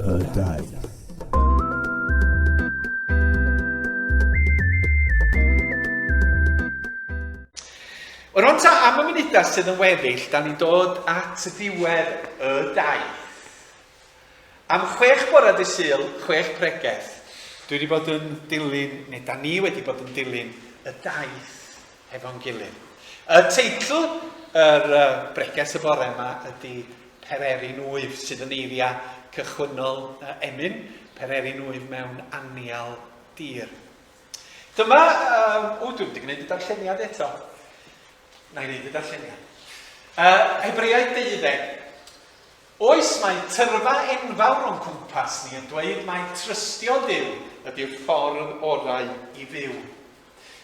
y daith. Wel rwan ta, am y munudau sydd yn weddill, da ni'n dod at ddiwedd y daith. Am chwech bore dy Sul, chwech pregeth, dwi wedi bod yn dilyn, neu da ni wedi bod yn dilyn, y daith hefo'n gilydd. Y teitl yr uh, bregeth y bore yma ydy Pererin Wyf, sydd yn eiriau cychwynnol uh, emyn, Pererin Wyf mewn anial dir. Dyma, um, o, dwi'n wedi gwneud y darlleniad eto. Na i wneud y darlleniad. Uh, Hebreaid 12. Oes, mae tyrfa enfawr o'n cwmpas ni yn dweud mai trystio Duw ydy'r ffordd orau i fyw.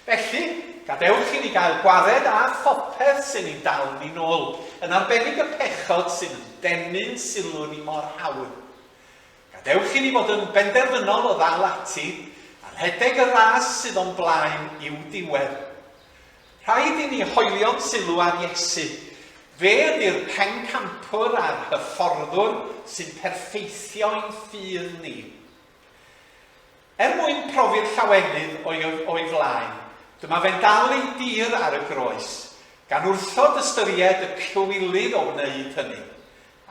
Felly, gadewch i ni gael gwared â phopeth sy'n ein dal ni nôl, yn arbennig y pechod sy'n yn denu'n sylw ni mor hawdd. Gadewch i ni fod yn benderfynol o ddal ati a rhedeg y ras sydd o'n blaen i'w diwedd. Rhaid i ni hoelio'n sylw ar Iesu. Fe ydy'r pencampwr a'r hyfforddwr sy'n perffeithio ein ffydd ni. Er mwyn profi'r llawenydd o'i o'i flaen, dyma fe'n dal ei dir ar y groes, gan wrthod ystyried y cywilydd o wneud hynny.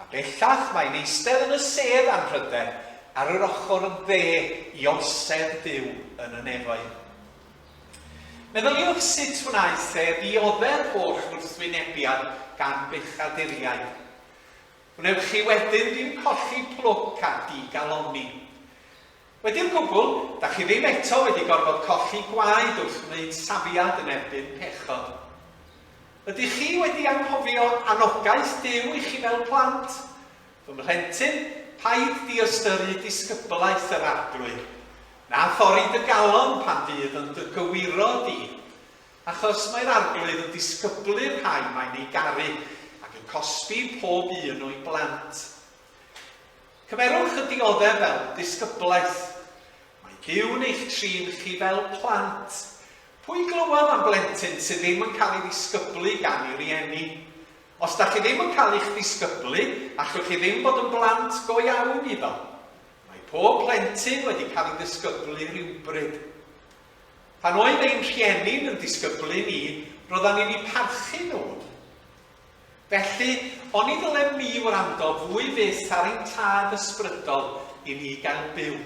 A bellach mae'n eistedd yn y sedd anrhydedd ar yr ochr dde i orsedd Duw yn y nefoedd. Meddyliwch sut wnaeth e ddiodde'r holl wrthwynebiad gan bechaduriaid. Wnewch chi wedyn ddim colli plwc a digalonni. Wedi'r cwbl, da chi ddim eto wedi gorfod colli gwaed wrth wneud safiad yn erbyn pechod. Ydych chi wedi anghofio anogaeth Duw i chi fel plant? Fy mhlentyn, paid diystyru disgyblaeth yr Arglwydd, na thorri dy galon pan fydd yn dy gywiro di. Achos mae'r Arglwydd yn disgyblu'r rhai mae'n ei garu, ac yn cosbi pob un o'i blant. Cymerwch y dioddef fel disgyblaeth. Mae Duw'n eich trin chi fel plant. Pwy glywodd am blentyn sydd ddim yn cael ei ddisgyblu gan ei rieni? Os da chi ddim yn cael eich disgyblu, allwch chi ddim bod yn blant go iawn iddo. Mae pob plentyn wedi cael ei ddisgyblu rywbryd. Pan oedd ein rhieni'n yn disgyblu ni, roeddan ni'n eu parchu nhw. Felly, oni ddylem ni wrando fwy fyth ar ein Tad ysbrydol i ni gael byw?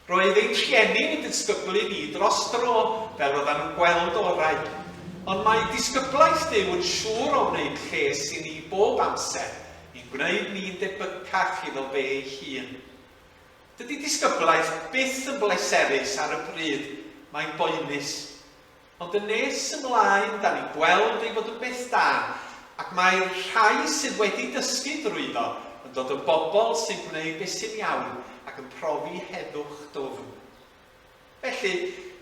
Roedd ein rhieni'n yn disgyblu ni dros dro fel roeddan nhw'n gweld orau. Ond mae disgyblaeth Duw yn siŵr o wneud lles i ni bob amser, i'n gwneud ni'n debycach iddo fe ei hun. Dydy disgyblaeth byth yn bleserus ar y pryd, mae'n boenus. Ond yn nes ymlaen, da ni'n gweld ei fod yn beth da, ac mae'r rhai sydd wedi dysgu drwyddo yn dod yn bobl sy'n gwneud beth sy'n iawn ac yn profi heddwch dwfn. Felly,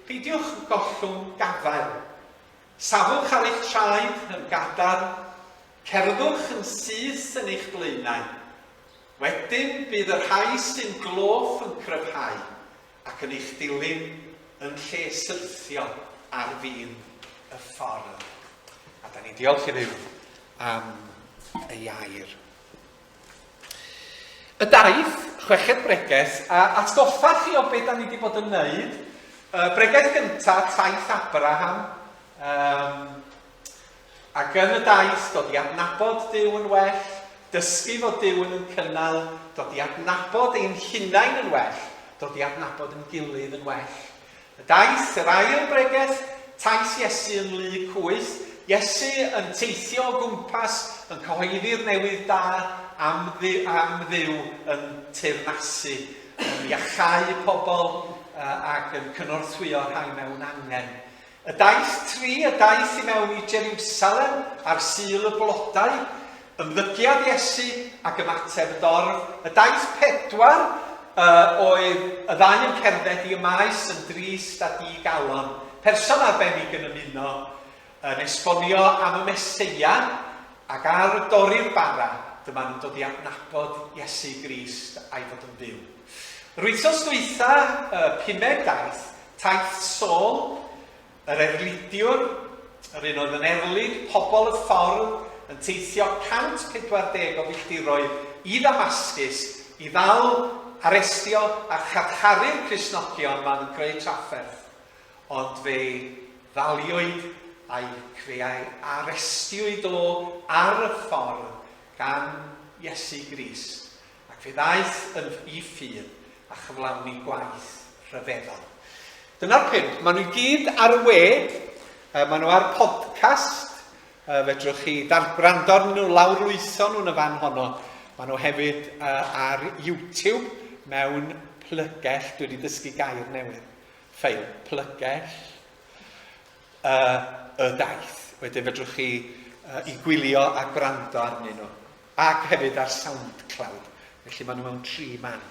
peidiwch gollwng gafael. Safwch ar eich traed yn gadarn, cerddwch yn syth yn eich blaenau. Wedyn bydd y rhai sy'n gloff yn cryfhau ac yn eich dilyn yn lle syrthio ar fin y ffordd. A da ni'n diolch i Dduw am ei air. Y daith, chweched bregeth, a atgoffa chi o beth da ni wedi bod yn wneud. Y bregeth gyntaf, taith Abraham, um, Ac yn y daith, dod i adnabod Duw yn well, dysgu fod Duw yn yn cynnal, dod i adnabod ein hunain yn well, dod i adnabod yn gilydd yn well. Y daith, yr ail bregeth, taith Iesu yn Luc 8, Iesu yn teithio o gwmpas, yn cyhoeddi'r newydd da am, am Dduw yn teyrnasu, yn iachau pobl ac yn cynorthwyo rhai mewn angen. Y daith tri, y daith i mewn i Jeriwsalem ar Sul y Blodau, ymddygiad Iesu ac ymateb y dorf. Y daith pedwar uh, oedd y ddau yn cerdded i Emaus yn drist a di-galon. Person arbennig yn ymuno, yn esbonio am y Meseia ac ar dorri'r bara, dyma nhw'n dod i adnabod Iesu Grist a'i fod yn fyw. Yr wythnos dwytha, y pumed daith, Taith Saul, yr erlidiwr, yr un oedd yn erlid pobl y ffordd, yn teithio 140 o filltiroedd i Ddamascus. i ddal, arestio a charcharu'r Cristnogion ma'n creu trafferth, ond fe ddaliwyd a'i fe a'i arestiwyd o ar y ffordd gan Iesu Grist, ac fe ddaeth yn i ffydd a chyflawni gwaith rhyfeddol. Dyna'r pump. Maen nhw i gyd ar y we, maen nhw ar podcast, Fedrwch chi gwrando arnyn nhw, lawrlwytho nhw yn y fan honno. Maen nhw hefyd ar YouTube mewn plygell. Dwi wedi dysgu gair newydd. Ffeil, plygell y daith. Wedyn fedrwch chi i gwylio a gwrando arnyn nhw. Ac hefyd ar SoundCloud. Felly maen nhw mewn tri man.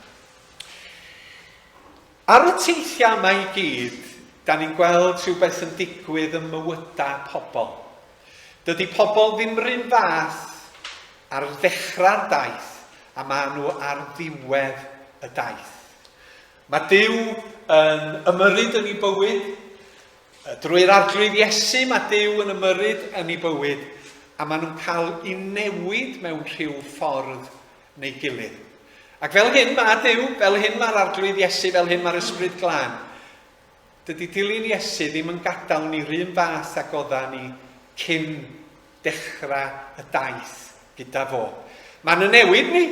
Ar y teithiau yma i gyd, da ni'n gweld rhywbeth yn digwydd ym mywydau pobl. Dydy pobl ddim run fath ar ddechrau'r daith a maen nhw ar ddiwedd y daith. Mae Duw yn ymyrryd yn ei bywyd. Drwy'r Arglwydd Iesu mae Duw yn ymyrryd yn ei bywyd a maen nhw'n cael eu newid mewn rhyw ffordd neu gilydd. Ac fel hyn mae Duw, fel hyn mae'r Arglwydd Iesu, fel hyn mae'r Ysbryd Glân. Dydy dilyn Iesu ddim yn gadael ni rhywun fath ag odda ni cyn dechrau y daith gyda fo. Mae'n y newid ni,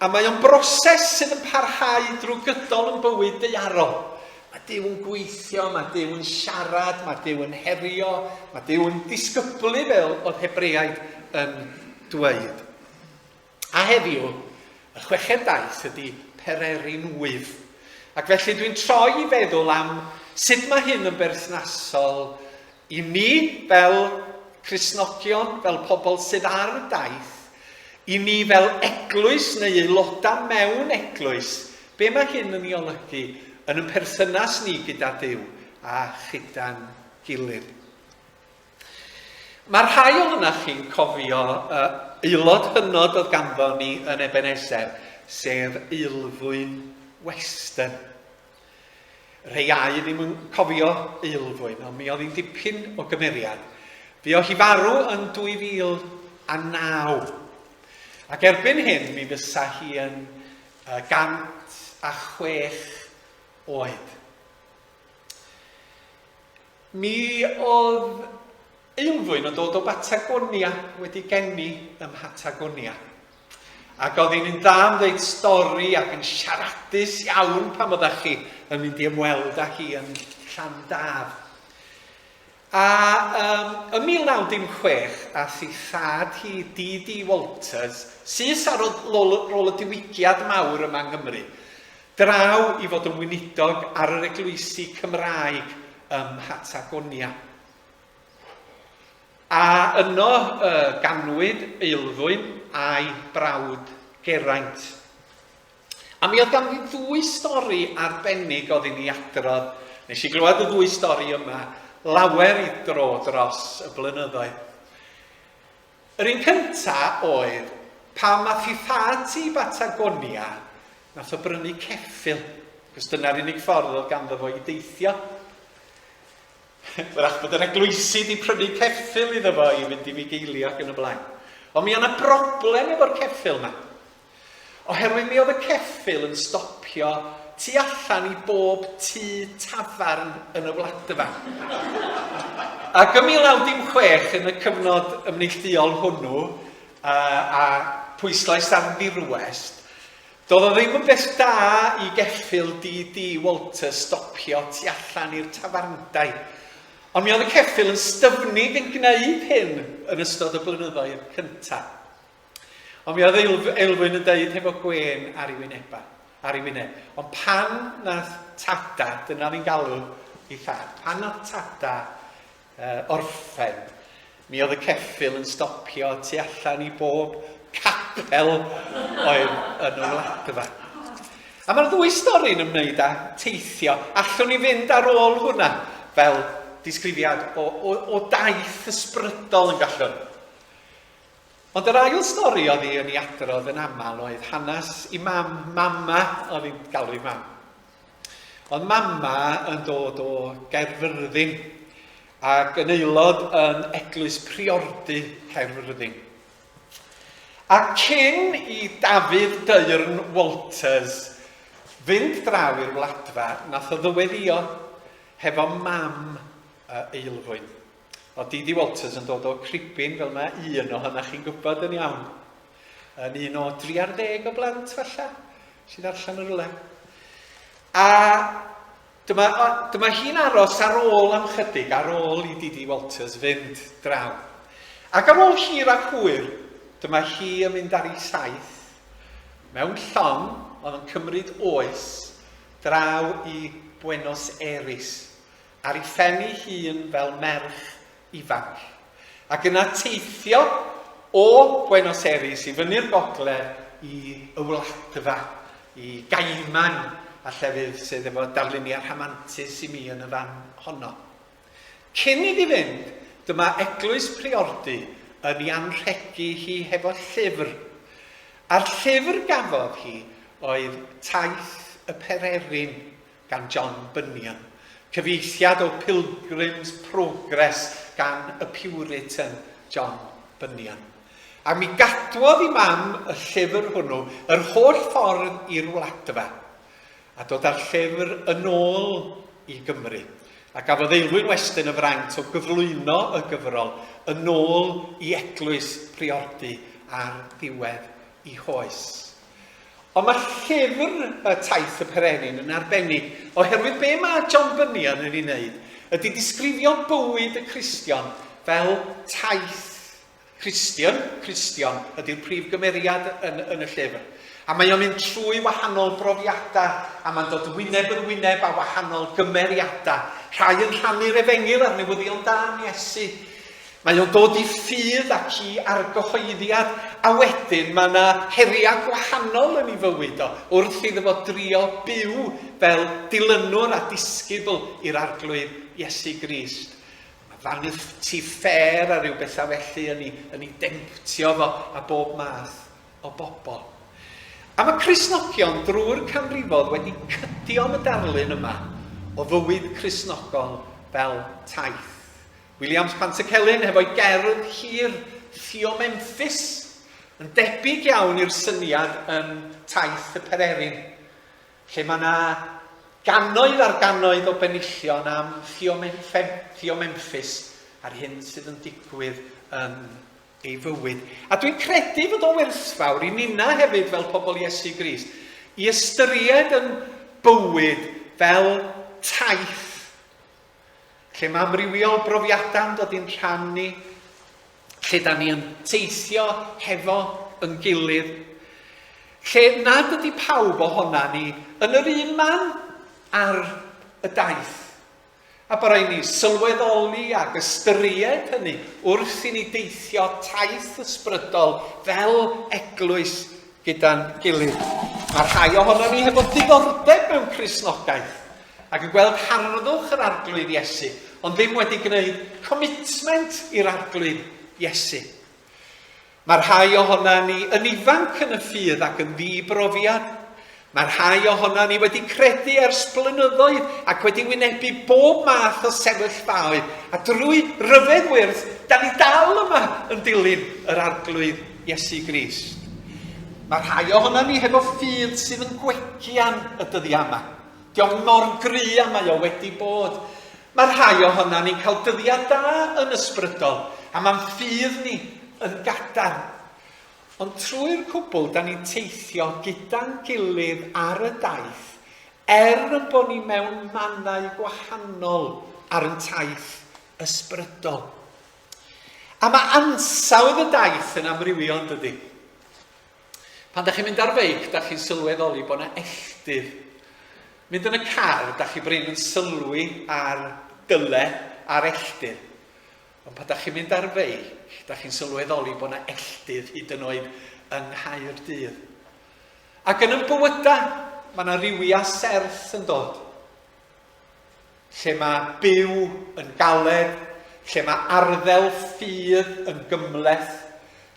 a mae o'n broses sydd yn parhau drwy gydol yn bywyd daearol. Mae Duw yn gweithio, mae Duw yn siarad, mae Duw yn herio, mae Duw yn disgyblu fel oedd Hebreaid yn dweud. A heddiw, y chweched daith ydy Pererin Wyf. Ac felly dwi'n troi i feddwl am sut mae hyn yn berthnasol i ni fel Cristnogion, fel pobl sydd ar y daith, i ni fel eglwys neu aelodau mewn eglwys, be mae hyn yn ei olygu yn ein perthynas ni gyda Duw a chyda'n gilydd. Mae rhai ohonoch chi'n cofio uh, aelod hynod oedd ganddo ni yn Ebenezer, sef Eilfwyn Weston. Rhai iau ddim yn cofio Eilfwyn, ond mi oedd hi'n dipyn o gymeriad. Fuodd hi farw yn 2009. Ac erbyn hyn, mi fysa hi yn uh, 106 oed. Mi oedd Eilfwyn yn dod o Batagonia, wedi geni ym Mhatagonia. Ac oedd hi'n un dda am ddeud stori ac yn siaradus iawn pan oeddech chi yn mynd i ymweld â hi yn Llandaf. A um, ym 1916, ath ei thad hi, D.D. Walters, syth ar ôl, ôl y diwygiad mawr yma yng Nghymru, Draw i fod yn weinidog ar yr eglwysi Cymraeg ym Mhatagonia. A yno y ganwyd Eilfwyn a'i brawd Geraint. A mi oedd ganddi ddwy stori arbennig oedd hi'n ei adrodd. Nes i glywed y ddwy stori yma lawer i dro dros y blynyddoedd. Yr un cynta oedd pan nath i thad ti i Batagonia, nath o brynu ceffyl, cos dyna'r unig ffordd oedd ganddo fo i deithio. Wrach bod yr eglwysi wedi prynu ceffyl iddo fo i fynd i fugeilio ac yn y blaen. Ond mi o'na broblem efo'r ceffyl yma. Oherwydd mi oedd y ceffyl yn stopio tu allan i bob tŷ tafarn yn y wladfa. Ac ym 1916, yn y cyfnod ymneillduol hwnnw, a pwyslais ar ddirwest, doedd o ddim yn beth da i geffyl D.D. Walters stopio tu allan i'r tafarndai. Ond mi oedd y ceffyl yn styfnig yn gwneud hyn yn ystod y blynyddoedd cyntaf. Ond mi oedd Eilfwyn yn deud hefo gwên ar ei wyneba, ar ei wyneb. Ond pan nath tada, dyna ni'n galw ei thad, pan nath tada uh, orffen, mi oedd y ceffyl yn stopio tu allan i bob capel oedd yn y wladfa. A mae'r ddwy stori'n ymwneud â teithio. Allwn ni fynd ar ôl hwnna fel disgrifiad o, o, o daith ysbrydol yn gallwn. Ond yr ail stori oedd hi yn ei adrodd yn aml oedd hanes i mam, mama oedd hi'n galw i mam. Oedd mama yn dod o Gaerfyrddin ac yn aelod yn Eglwys Priordy Caerfyrddin. A cyn i Dafydd Dyrn Walters fynd draw i'r Wladfa, nath o ddyweddio hefo mam Eilfwyn. O'dd Didi Walters yn dod o Cribyn, fel mae un ohonoch chi'n gwybod yn iawn. Yn un o dri ar ddeg o blant, falle, sydd allan yn rhywle. A dyma, dyma hi'n aros ar ôl am chydig, ar ôl i Didi Walters fynd draw. Ac ar ôl hir a hwyr, dyma hi yn mynd ar ei saith, mewn llong oedd yn cymryd oes, draw i Buenos Aires. ar ei phen ei hun fel merch ifanc, ac yna teithio o Buenos Aires i fyny'r gogledd i y Wladfa, i Gaiman a llefydd sydd efo darluniau rhamantus i mi yn y fan honno. Cyn iddi fynd, dyma Eglwys Priordy yn ei anrhegu hi hefo llyfr. A'r llyfr gafodd hi oedd Taith y Pererin gan John Bunyan, cyfieithiad o Pilgrim's Progress gan y Puritan John Bunyan. A mi gadwodd i mam y llyfr hwnnw yr holl ffordd i'r Wladfa, a dod â'r llyfr yn ôl i Gymru. A gafodd Aelwyn Weston y fraint o gyflwyno y gyfrol yn ôl i eglwys Priordy ar ddiwedd ei hoes. Ond mae llyfr y Taith y Pererin yn arbennig oherwydd be mae John Bunyan yn ei wneud ydy disgrifio bywyd y Cristion fel taith. Cristion, Cristion ydy'r prif gymeriad yn, yn y llyfr. A mae o'n mynd trwy wahanol brofiadau a mae'n dod wyneb yn wyneb â wahanol gymeriadau. Rhai yn rhannu'r efengyl a'r newyddion da am Iesu. Mae o'n dod i ffydd ac i argyhoeddiad, a wedyn mae yna heriau gwahanol yn ei fywyd o, wrth iddo fo drio byw fel dilynwr a disgybl i'r Arglwydd Iesu Grist. Mae Vanity Fair a rhyw bethau felly yn ei, yn ei demtio fo a bob math o bobl. A mae Cristnogion drwy'r canrifodd wedi cydio am y darlun yma o fywyd Cristnogol fel taith. Williams Pantycelyn hefo'i gerdd hir Theo Memphis yn debyg iawn i'r syniad yn Taith y Pererin, lle mae yna gannoedd ar gannoedd o benillion am Theo, Theo Memphis a'r hyn sydd yn digwydd yn ei fywyd. A dwi'n credu fod o'n werthfawr i ninna hefyd fel pobl Iesu Grist i ystyried yn bywyd fel taith Lle mae amrywiol brofiadau'n dod i'n rhan ni, lle da ni yn teithio hefo yn gilydd, lle nad ydy pawb ohona ni yn yr un man ar y daith. A bod rhaid ni sylweddoli ac ystyried hynny wrth i ni deithio taith ysbrydol fel eglwys gyda'n gilydd. Mae rhai ohono ni hefo diddordeb mewn Cristnogaeth, ac yn gweld harddwch yr Arglwydd Iesu, ond ddim wedi gwneud commitment i'r Arglwydd Iesu. Mae rhai ohona ni yn ifanc yn y ffydd ac yn ddi-brofiad. Mae rhai ohona ni wedi credu ers blynyddoedd ac wedi wynebu bob math o sefyllfaoedd, a drwy ryfedd wyrth, da ni dal yma yn dilyn yr Arglwydd Iesu Grist. Mae rhai ohona ni hefo ffydd sydd yn gwegian y dyddiau yma. Dio'm mor gry a mae o wedi bod. Mae rhai ohonan ni'n cael dyddiau da yn ysbrydol, a mae'n ffydd ni yn gadarn. Ond trwy'r cwbl, da ni'n teithio gyda'n gilydd ar y daith, er yn bod ni mewn mannau gwahanol ar yn taith ysbrydol. A mae ansawdd y daith yn amrywio, yn dydy? Pan da chi'n mynd ar feic, da chi'n sylweddoli bod yna elltydd. Mynd yn y car, da chi brin yn sylwi ar dyle a'r elltydd. Ond pan da chi'n mynd ar feic, da chi'n sylweddoli bod yna elltydd hyd yn oed yng Nghaerdydd. Ac yn y bywydau, mae yna rywiau serth yn dod. Lle mae byw yn galed, lle mae arddel ffydd yn gymhleth,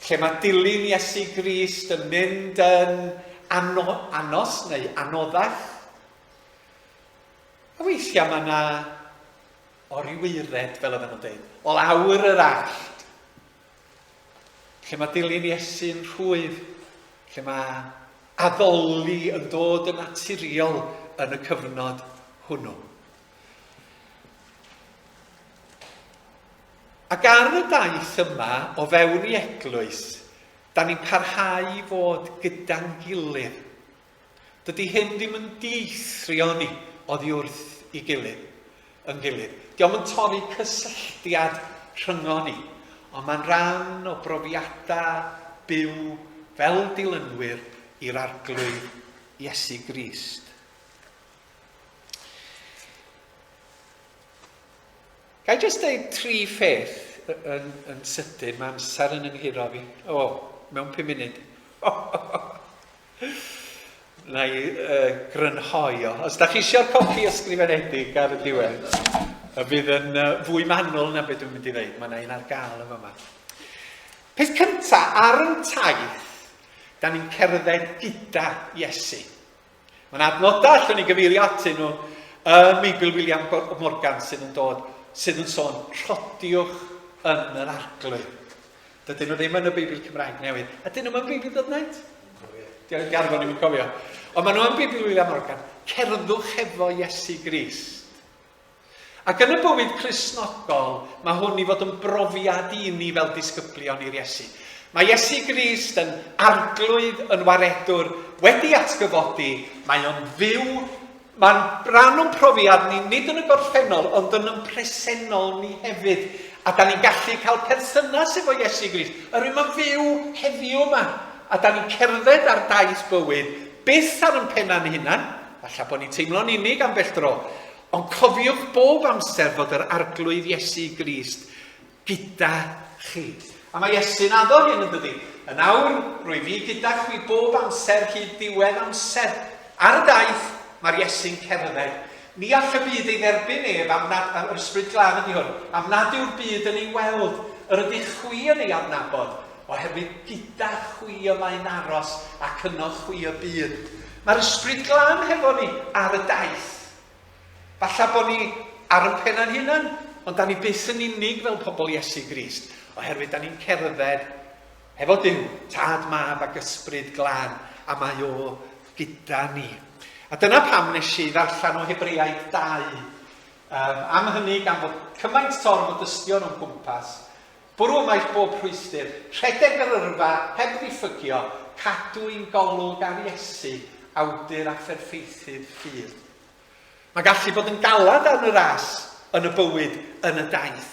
lle mae dilyn Iesu Grist yn mynd yn ano, anos neu anoddach. A weithiau mae yna oriwyred, fel oedden nhw'n dweud, o lawr yr allt. Lle mae dilyn Iesu'n rhwydd, lle mae addoli yn dod yn naturiol yn y cyfnod hwnnw. Ac ar y daith yma o fewn i eglwys, da ni'n parhau i fod gyda'n gilydd. Dydy hyn ddim yn dieithrio ni oddi wrth i gilydd, yn gilydd. Dio'm yn torri cysylltiad rhyngo ni, ond mae'n rhan o brofiadau byw fel dilynwyr i'r Arglwydd Iesu Grist. Ga i jyst deud tri pheth yn, yn sydyn, mae amser yn ynghuro fi. O, mewn pum munud. Na i uh, grynhoi o. Os da chi eisiau'r copi ysgrifenedig ar y diwedd, y fydd yn uh, fwy manwl na beth dwi'n mynd i ddeud. Mae yna un ar gael yn fama. Peth cyntaf, ar yn taith, da ni'n cerdded gyda Iesu. Mae'n adnodau allwn ni gyfeirio atyn nhw ym Meibl William Morgan sydd yn dod, sydd yn sôn, rhodiwch yn yr arglwydd. Dydyn nhw ddim yn y Beibl Cymraeg newydd. Ydyn nhw yn Beibl dot net? Diolch i arfon ni'n cofio. Ond maen nhw yn Beibl William Morgan. Cerddwch hefo Iesu Grist. Ac yn y bywyd Cristnogol, mae hwn i fod yn brofiad i ni fel disgyblion i'r Iesu. Mae Iesu Grist yn arglwydd, yn waredwr, wedi atgyfodi, mae o'n fyw, mae'n rhan o'n profiad ni, nid yn y gorffennol, ond yn yn presennol ni hefyd. A da ni'n gallu cael perthynas efo Iesu Grist, yr un mae'n fyw heddiw yma. A da ni'n cerdded ar daith bywyd, byth ar yn penna'n hunan, falle bod ni'n teimlo'n unig ambell dro, Ond cofiwch bob amser fod yr Arglwydd Iesu Grist gyda chi. A mae Iesu'n addo hyn yn dydy? Yn awr, rwy fi gyda chwi bob amser hyd ddiwedd amser. Ar y daith, mae'r Iesu'n cerdded. Ni all y byd ei dderbyn ef am nad, yr Ysbryd Glân ydy hwn, am nad yw'r byd yn ei weld. Yr ydych chwi yn ei adnabod, oherwydd gyda chwi y mae'n aros ac yno chwi y bydd. Mae'r Ysbryd Glân hefo ni ar y daith. Falla bod ni ar ein penna'n hunan, ond da ni byth yn unig fel pobl Iesu Grist, oherwydd da ni'n cerdded hefo Duw, Tad, Mab ac Ysbryd Glân, a mae o gyda ni. A dyna pam nes i ddarllen o Hebreaid 2. Um, am hynny, gan fod cymaint torf o dystion o'n cwmpas, bwrw ymaith bob rhwystr, rhedeg yr yrfa heb ddiffygio, cadw ein golwg ar Iesu, awdur a pherffeithydd ffydd. Mae'n gallu bod yn galed ar y ras, yn y bywyd, yn y daith.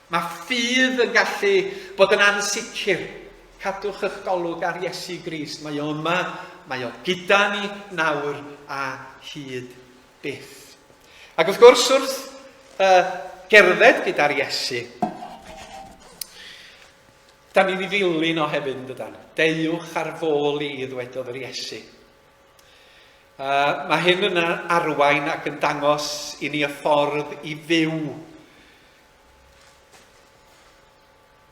Mae ffydd yn gallu bod yn ansicr. Cadwch eich golwg ar Iesu Grist. Mae o yma, mae o gyda ni nawr a hyd byth. Ac wrth gwrs, wrth uh, gerdded gyda'r Iesu, da ni'n ei ddilyn o hefyd yn dydan. Deuwch ar fôl i, ddwedodd yr Iesu. Uh, mae hyn yn arwain ac yn dangos i ni y ffordd i fyw.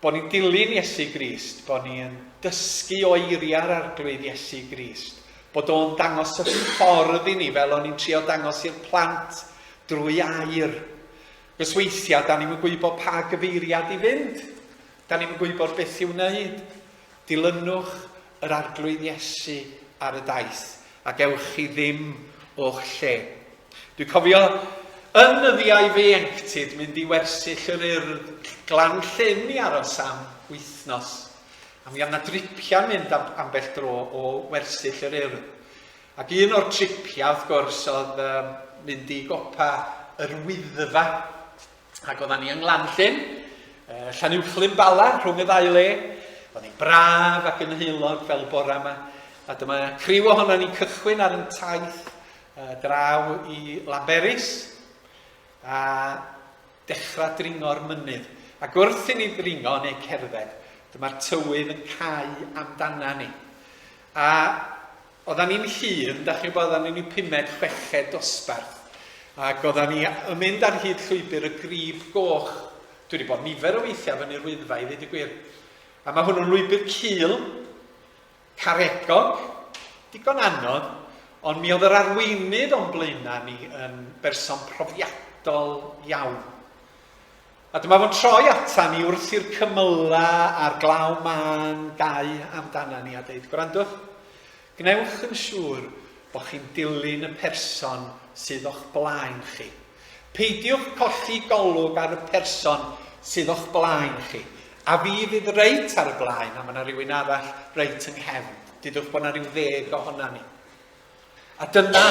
Bod ni'n dilyn Iesu Grist, bod ni'n dysgu o eiriau'r Arglwydd Iesu Grist, bod o'n dangos y ffordd i ni fel o'n i'n trio dangos i'r plant drwy air. Cos weithiau, da ni'n gwybod pa gyfeiriad i fynd. Da ni'n gwybod beth i'w wneud. Dilynwch yr Arglwydd Iesu ar y daith, ac ewch chi ddim o'ch lle. Dwi'n cofio yn nyddiau fy ieuenctid mynd i wersyll yr Urdd Glan Llyn i aros am wythnos. A mi oedd 'na dripiau'n mynd am, ambell dro o wersyll yr Urdd. Ac un o'r tripiau, wrth gwrs, oedd um, mynd i gopa yr Wyddfa. Ac oeddan ni yng Nglanllyn, uh, Llanuwchllyn Bala, rhwng y ddau le. Oedd hi'n braf ac yn heulog fel bora yma. A dyma criw ohono ni'n cychwyn ar yn taith uh, draw i Lamberis a dechrau dringo'r mynydd. Ac wrth i ni ddringo neu cerdded, dyma'r tywydd yn cau amdana ni. A Oeddan ni'n hŷn, dach chi'n gwybod, oeddan ni'n y pumed, chweched dosbarth. Ac oeddan ni yn mynd ar hyd llwybr y Grib Goch. Dwi wedi bod nifer o weithiau fyny'r Wyddfa i ddweud y gwir. A mae hwnnw'n lwybr cul, caregog, digon anodd, ond mi oedd yr arweinydd o'n blaenau ni yn berson profiadol iawn. A dyma fo'n troi ata ni wrth i'r cymyla a'r glaw mân gau amdana ni a deud, gwrandwch, gwnewch yn siŵr bod chi'n dilyn y person sydd o'ch blaen chi. Peidiwch colli golwg ar y person sydd o'ch blaen chi. A fi fydd reit ar y blaen, a mae yna rhywun arall reit yng nghefn. Dudwch bod yna rhyw ddeg ohona ni. A dyna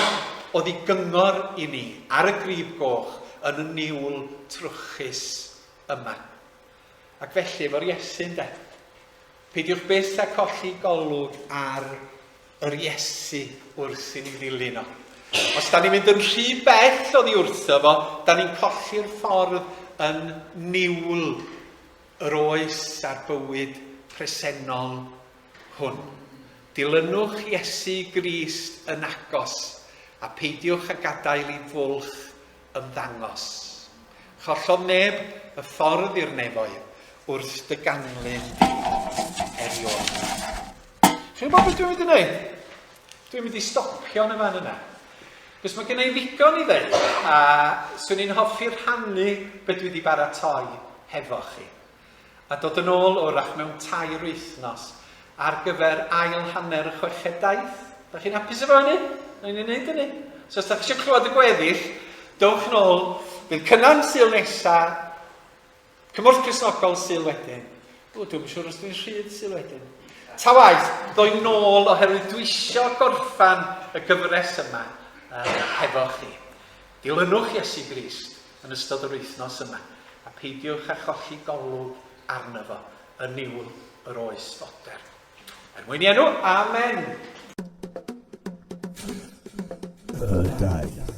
oedd ei gyngor i ni ar y grib goch yn y niwl trwchus yma. Ac felly efo'r Iesu ynde? Peidiwch byth â colli golwg ar yr Iesu wrth i ni ddilyn o. Os da ni'n mynd yn rhy bell oddi wrtho fo, da ni'n colli'r ffordd yn niwl yr oes a'r bywyd presennol hwn. Dilynwch Iesu Grist yn agos, a peidiwch â gadael i fwlch ymddangos. Chollodd neb y ffordd i'r nefoedd wrth dy ganlyn di erioed. Chi'n gwybod beth dwi'n mynd i wneud? Dwi'n mynd i stopio yn y fan yna. Cos mae gen i ddigon i ddeud, a swn i'n hoffi rhannu beth dwi wedi baratoi hefo chi. A dod yn ôl wrach mewn tair wythnos ar gyfer ail hanner y chweched daith. Da chi'n hapus efo hynny? Nawn ni wneud hynny. So os da chi eisiau clywed y gweddill, dowch nôl. Bydd Cynan Sul nesa, Cymorth Cristnogol Sul wedyn. O, dwi'm yn siŵr os dwi'n rhydd Sul wedyn. Ta waeth, ddoi nôl oherwydd dwi isio gorffan y gyfres yma uh, hefo chi. Dilynwch Iesu Grist yn ystod yr wythnos yma, a peidiwch â cholli golwg arno fo yn niwl yr oes fodern. Er mwyn i enw, amen! Y daith.